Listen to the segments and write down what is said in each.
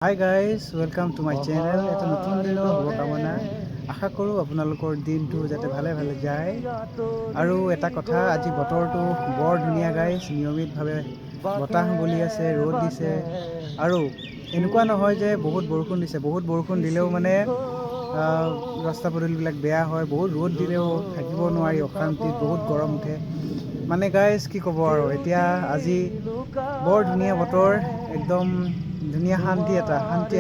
Hi guys, welcome to my channel. এটা নতুন দিনৰ শুভকামনা। আশা কৰোঁ আপোনালোকৰ দিনটো যাতে ভালে ভালে যায়। আৰু এটা কথা, আজি বতৰটো বৰ ধুনীয়া গাইজ। নিয়মিতভাৱে বতাহ বলি আছে, ৰ'দ দিছে আৰু এনেকুৱা নহয় যে বহুত বৰষুণ দিছে। বহুত বৰষুণ দিলেও মানে ৰাস্তা পদূলিবিলাক বেয়া হয়, বহুত ৰ'দ দিলেও থাকিব নোৱাৰি, অশান্তিত বহুত গৰম উঠে। মানে গাইজ, কি ক'ব আৰু, এতিয়া আজি বৰ ধুনীয়া বতৰ, একদম ধুনীয়া শান্তি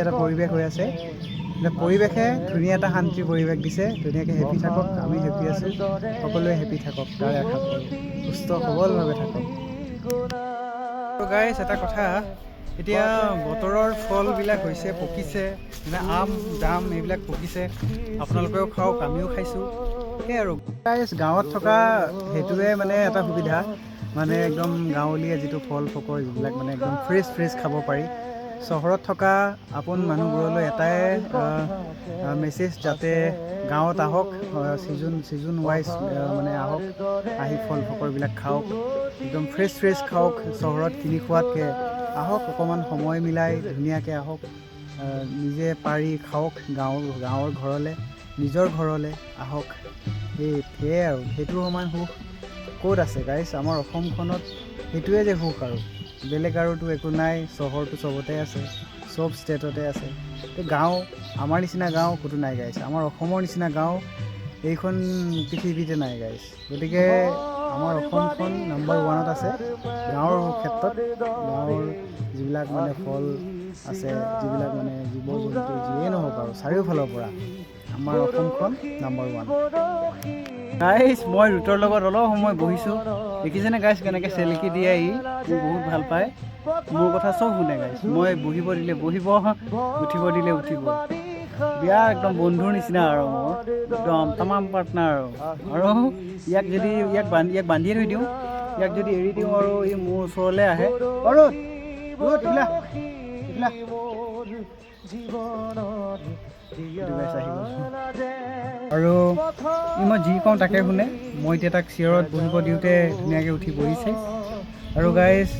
এটা পৰিৱেশ হৈ আছে। মানে পৰিৱেশে ধুনীয়া এটা শান্তিৰ পৰিৱেশ দিছে। ধুনীয়াকৈ হেপী থাকক, আমি হেপী আছোঁ, সকলোৱে হেপী থাকক তাৰে আশা কৰোঁ। সুস্থ সবলভাৱে থাকক। গাইজ, এটা কথা, এতিয়া বতৰৰ ফলবিলাক হৈছে, পকিছে, মানে আম, জাম এইবিলাক পকিছে। আপোনালোকেও খাওক, আমিও খাইছোঁ, সেয়াই আৰু। গাইজ, গাঁৱত থকা সেইটোৱে মানে এটা সুবিধা, মানে একদম গাঁৱলীয়া যিটো ফল ফকৰ যিবিলাক মানে একদম ফ্ৰেছ ফ্ৰেছ খাব পাৰি। চহৰত থকা আপোন মানুহবোৰলৈ এটাই মেছেজ, যাতে গাঁৱত আহক, ছিজন ছিজন ৱাইজ মানে আহক, আহি ফল ফকৰবিলাক খাওক, একদম ফ্ৰেছ ফ্ৰেছ খাওক। চহৰত কিনি খোৱাতকৈ আহক, অকণমান সময় মিলাই ধুনীয়াকৈ আহক, নিজে পাৰি খাওক। গাঁৱৰ ঘৰলৈ, নিজৰ ঘৰলৈ আহক। সেয়াই আৰু, সেইটোৰ সমান সুখ ক'ত আছে গাইজ? আমাৰ অসমখনত সেইটোৱে যে সুখ আৰু বেলেগ আৰুতো একো নাই। চহৰটো চবতে আছে, চব ষ্টেটতে আছে। তো গাঁও, আমাৰ নিচিনা গাঁও ক'তো নাই গাইজ। আমাৰ অসমৰ নিচিনা গাঁও এইখন পৃথিৱীতে নাই গাইজ। গতিকে আমাৰ অসমখন নাম্বাৰ ওৱানত আছে গাঁৱৰ ক্ষেত্ৰত। গাঁৱৰ যিবিলাক মানে ফল আছে, যিবিলাক মানে জীৱ জন্তু যিয়েই নহওক আৰু, চাৰিওফালৰ পৰা আমাৰ অসমখন নাম্বাৰ ওৱান। গাইজ, মই ৰুটৰ লগত অলপ সময় বহিছোঁ। দেখিছেনে গাইজ, কেনেকৈ চেলেকি দিয়ে? ই মোক বহুত ভাল পায়, মোৰ কথা চব শুনে গাইজ। মই বহিব দিলে বহিব, উঠিব দিলে উঠিব। বিৰাট একদম বন্ধুৰ নিচিনা আৰু মোৰ একদম তামাম পাৰ্টনাৰ আৰু। আৰু ইয়াক যদি ইয়াক বান্ধিয়ে থৈ দিওঁ, ইয়াক যদি এৰি দিওঁ আৰু ই মোৰ ওচৰলৈ আহে। অ ৰুট, ৰুট, এইফালে এইফালে। এইটো গাইজ আহি গ'ল। আৰু ই মই যি কওঁ তাকে শুনে। মই এতিয়া তাক চেয়াৰত বহিব দিওঁতে ধুনীয়াকৈ উঠি বহিছে। আৰু গাইজ,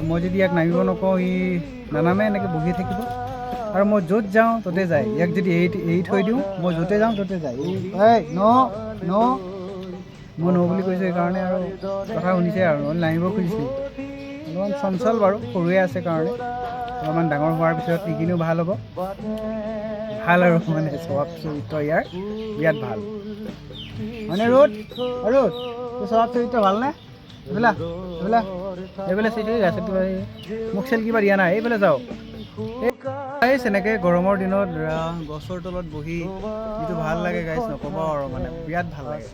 মই যদি ইয়াক নামিব নকওঁ, ই নানামে, এনেকৈ বহি থাকিব। আৰু মই য'ত যাওঁ ত'তে যায়। ইয়াক যদি এৰি এৰি থৈ দিওঁ, মই য'তে যাওঁ ত'তে যায়। এই ন ন, মই ন বুলি কৈছোঁ, সেইকাৰণে আৰু কথা শুনিছে আৰু, নহ'লে নামিব খুজিছিল। অলপমান চঞ্চল বাৰু, সৰুৱে আছে কাৰণে। অলপমান ডাঙৰ হোৱাৰ পিছত সেইখিনিও ভাল হ'ব, ভাল আৰু মানে স্বভাৱ চৰিত্ৰ ইয়াৰ বিৰাট ভাল। মানে ৰুট, ৰুট, তোৰ স্বভাৱ চৰিত্ৰ ভালনে? এইফালে এইফালে এইফালে চাইছোঁ, গাছত কিবা মোক চেল কিবা দিয়া নাই। এইফালে যাওঁ। গাইছ, এনেকৈ গৰমৰ দিনত গছৰ তলত বহি যিটো ভাল লাগে গাইছ, নক'ব আৰু, মানে বিৰাট ভাল লাগে।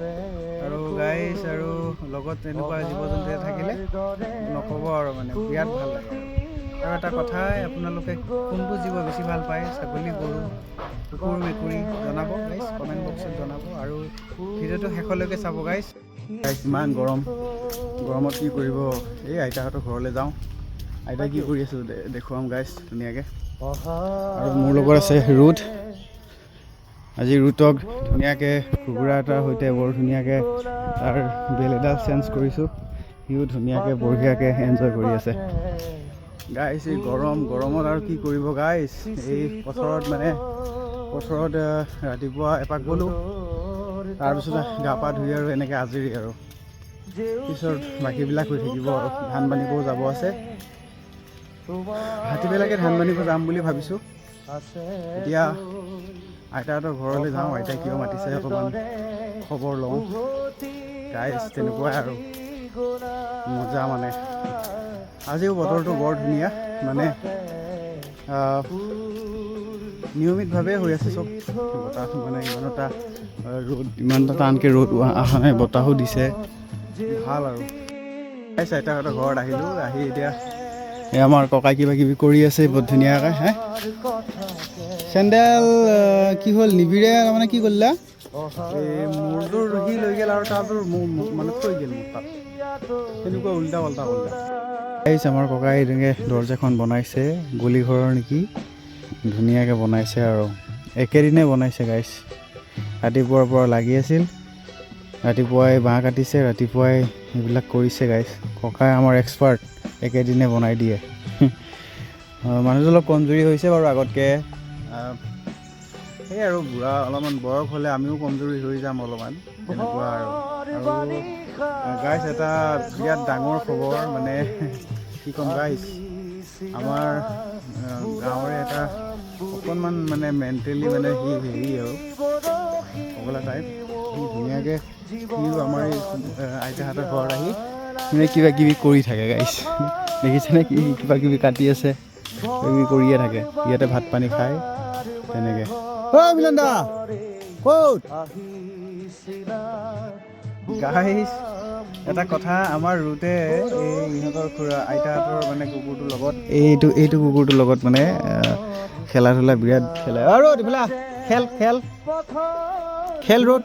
আৰু গাইছ, আৰু লগত এনেকুৱা জীৱ জন্তু থাকিলে নক'ব আৰু, মানে বিৰাট ভাল লাগে। আৰু এটা কথাই, আপোনালোকে কোনটো জীৱ বেছি ভাল পায়, ছাগলী, গৰু, কুকুৰ, মেকুৰী, জনাব গাইছ, কমেণ্ট বক্সত জনাব। আৰু ভিডিঅ'টো শেষলৈকে চাব গাইছ। গাইছ, ইমান গৰম, গৰমত কি কৰিব? এই আইতাহঁতৰ ঘৰলৈ যাওঁ। আইতা কি কৰি আছো দেখুৱাম গাইছ ধুনীয়াকৈ। আৰু মোৰ লগত আছে ৰুট। আজি ৰুটক ধুনীয়াকৈ ঘুগুৰা এটাৰ সৈতে বৰ ধুনীয়াকৈ তাৰ বেল এডাল চেঞ্জ কৰিছোঁ। সিও ধুনীয়াকৈ বঢ়িয়াকৈ এনজয় কৰি আছে। গাইছ, এই গৰম, গৰমত আৰু কি কৰিব গাইছ? এই পথাৰত, মানে পথাৰত ৰাতিপুৱা এপাক গ'লোঁ, তাৰপিছত গা পা ধুই আৰু এনেকৈ আজৰি আৰু। পিছত বাকীবিলাক হৈ থাকিব আৰু। ধান বানিবও যাব আছে, ভাটিবেলাকে ধান বানিব যাম বুলি ভাবিছোঁ। এতিয়া আইতাহঁতৰ ঘৰলৈ যাওঁ। আইতাই কিয় মাতিছে অকণমান খবৰ লওঁ গাইছ। তেনেকুৱাই আৰু মজা। মানে আজিও বতৰটো বৰ ধুনীয়া, মানে নিয়মিতভাৱে হৈ আছে চব। বতাহ মানে ইমান এটা ৰ'দ, ইমান এটা টানকৈ ৰ'দ অহা নাই, বতাহো দিছে, ভাল। আৰু গাইছ, আইতাহঁতৰ ঘৰত আহিলোঁ। আহি এতিয়া এই আমাৰ ককাই কিবা কিবি কৰি আছে বহুত ধুনীয়াকৈ। হে চেণ্ডেল কি হ'ল নিবিৰে? মানে কি কৰিলা? এই মোৰযোৰ সি লৈ গ'ল আৰু তাৰযোৰ মোক মানে থৈ গ'ল মোৰ তাত। তেনেকুৱা উল্টা পাল্টা কৰিলে। গাইছ, আমাৰ ককাই এনেকৈ দৰ্জাখন বনাইছে, গলি ঘৰৰ নেকি, ধুনীয়াকৈ বনাইছে আৰু একেদিনে বনাইছে গাইছ। ৰাতিপুৱাৰ পৰা লাগি আছিল, ৰাতিপুৱাই বাঁহ কাটিছে, ৰাতিপুৱাই এইবিলাক কৰিছে গাইছ। ককাই আমাৰ এক্সপাৰ্ট, একেদিনে বনাই দিয়ে। মানুহটো অলপ কমজুৰি হৈছে বাৰু আগতকৈ। সেই আৰু বুঢ়া অলপমান বয়স হ'লে আমিও কমজুৰি হৈ যাম অলপমান, তেনেকুৱা আৰু। আৰু গাইছ, এটা বিৰাট ডাঙৰ খবৰ, মানে কি ক'ম গাইছ, আমাৰ গাঁৱৰে এটা অকণমান মানে মেণ্টেলি মানে সি হেৰি আৰু পগলা টাইপ। সি ধুনীয়াকৈ, সিও আমাৰ এই আইতাহঁতৰ ঘৰত আহি মানে কিবা কিবি কৰি থাকে গাইছ। দেখিছেনে কি কিবা কিবি কাটি আছে, কিবা কিবি কৰিয়ে থাকে। ইয়াতে ভাত পানী খায় তেনেকৈ। ঐ মিলন দা ক'ত? গাইছ, এটা কথা, আমাৰ ৰুটে এই ইহঁতৰ খুৰা আইতাহঁতৰ মানে কুকুৰটোৰ লগত, এইটো কুকুৰটোৰ লগত মানে খেলা ধূলা বিৰাট খেলে। আৰু এইফালে আহ, খেল খেল খেল ৰোড।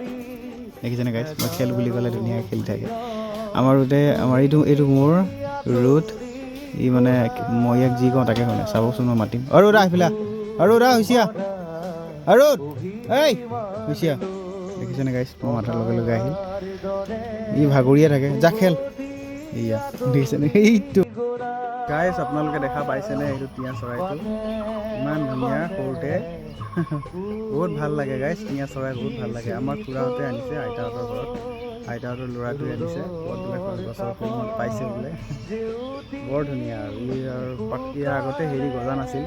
দেখিছেনে গাইছ, মই খেল বুলি ক'লে ধুনীয়াকৈ খেলি থাকে। আমাৰ ৰুটে, আমাৰ এইটো মোৰ ৰুট, ই মানে মই ইয়াক যি কওঁ তাকে শুনে। চাবচোন, মই মাতিম। আৰু দা এইফালে আহ। আৰু দা হৈছিয়া, আৰু এই হৈছিয়া। দেখিছেনে গাইছ, মই মাতাৰ লগে লগে আহিল। ই ভাগৰিয়ে থাকে। যা খেল। এইয়া দেখিছেনে এইটো? গাইছ, আপোনালোকে দেখা পাইছেনে এইটো টিয়া চৰাইটো? ইমান ধুনীয়া, সৰুতে বহুত ভাল লাগে গাইছ। টিয়া চৰাই বহুত ভাল লাগে। আমাৰ খুৰাহঁতে আনিছে আইতাহঁতৰ ঘৰত, আইতাহঁতৰ ল'ৰাটোৱে আনিছে। ক'ত বোলে গছৰ ফলমত পাইছে বোলে। বৰ ধুনীয়া। আৰু ই আৰু ইয়াৰ আগতে হেৰি গজা নাছিল,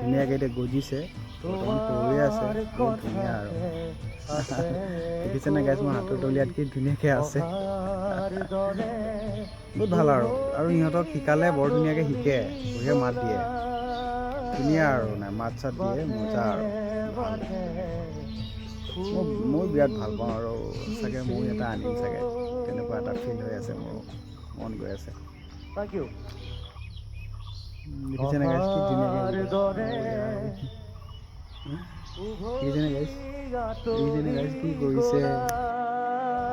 ধুনীয়াকৈ এতিয়া গজিছে। বৰ্তমান সৰুৱে আছে, বহুত ধুনীয়া। আৰু দেখিছেনে গাইছ, মোৰ হাতৰ তলিয়াত কি ধুনীয়াকৈ আছে। বহুত ভাল। আৰু ইহঁতক শিকালে বৰ ধুনীয়াকৈ শিকে, বঢ়িয়া মাত দিয়ে, ধুনীয়া। আৰু নাই মাত চাত দিয়ে, মজা আৰু ভাল। মই বিৰাট ভাল পাওঁ আৰু চাগে ময়ো এটা আনিম চাগে, তেনেকুৱা এটা ফিল হৈ আছে, মোৰ মন গৈ আছে। দেখিছেনে গাইছ, কি ধুনীয়াকৈ? দেখিছেনে গাইছ? দেখিছেনে গাইছ কি কৰিছে?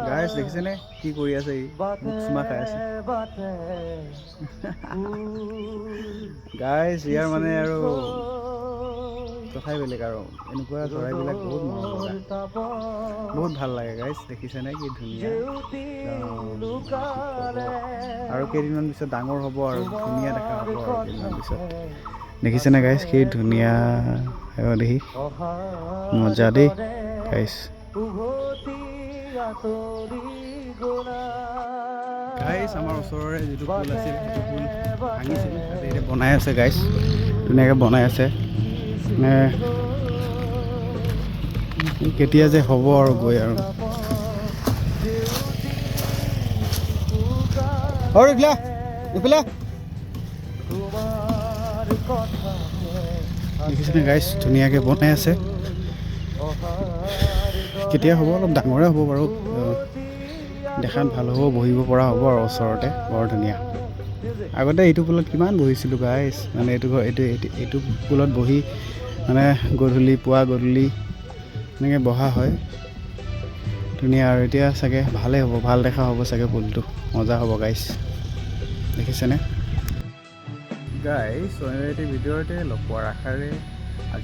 গাইছ, দেখিছেনে কি কৰি আছে? ই মোক চুমা খাই আছে গাইছ। ইয়াৰ মানে আৰু কথাই বেলেগ আৰু। এনেকুৱা চৰাইবিলাক বহুত মৰম লগা, বহুত ভাল লাগে গাইছ। দেখিছেনে কি ধুনীয়া? আৰু কেইদিনমান পিছত ডাঙৰ হ'ব আৰু ধুনীয়া দেখা হ'ব আৰু কেইদিনমান পিছত। দেখিছেনে গাইছ, কি ধুনীয়া দেখি? মজা দেই গাইছ। গাইছ, আমাৰ ওচৰৰে যিটো পুল আছিল, সেইটো পুল ভাঙিছিল, তাতে এতিয়া বনাই আছে গাইছ, ধুনীয়াকৈ বনাই আছে। মানে কেতিয়া যে হ'ব আৰু গৈ আৰু। আৰু এইফালে এইফালে দেখিছেনে গাইছ, ধুনীয়াকৈ বনাই আছে। কেতিয়া হ'ব, অলপ ডাঙৰে হ'ব বাৰু, দেখাত ভাল হ'ব, বহিব পৰা হ'ব আৰু ওচৰতে। বৰ ধুনীয়া। আগতে এইটো পুলত কিমান বহিছিলোঁ গাইছ, মানে এইটো ঘৰ এইটো এইটো এইটো পুলত বহি মানে গধূলি, পুৱা গধূলি এনেকৈ বহা হয়, ধুনীয়া। আৰু এতিয়া চাগে ভালেই হ'ব, ভাল দেখা হ'ব চাগে পুলটো, মজা হ'ব গাইছ। দেখিছেনে গাইছ? এটি ভিডিঅ'তে লগ পোৱাৰ আশাৰে।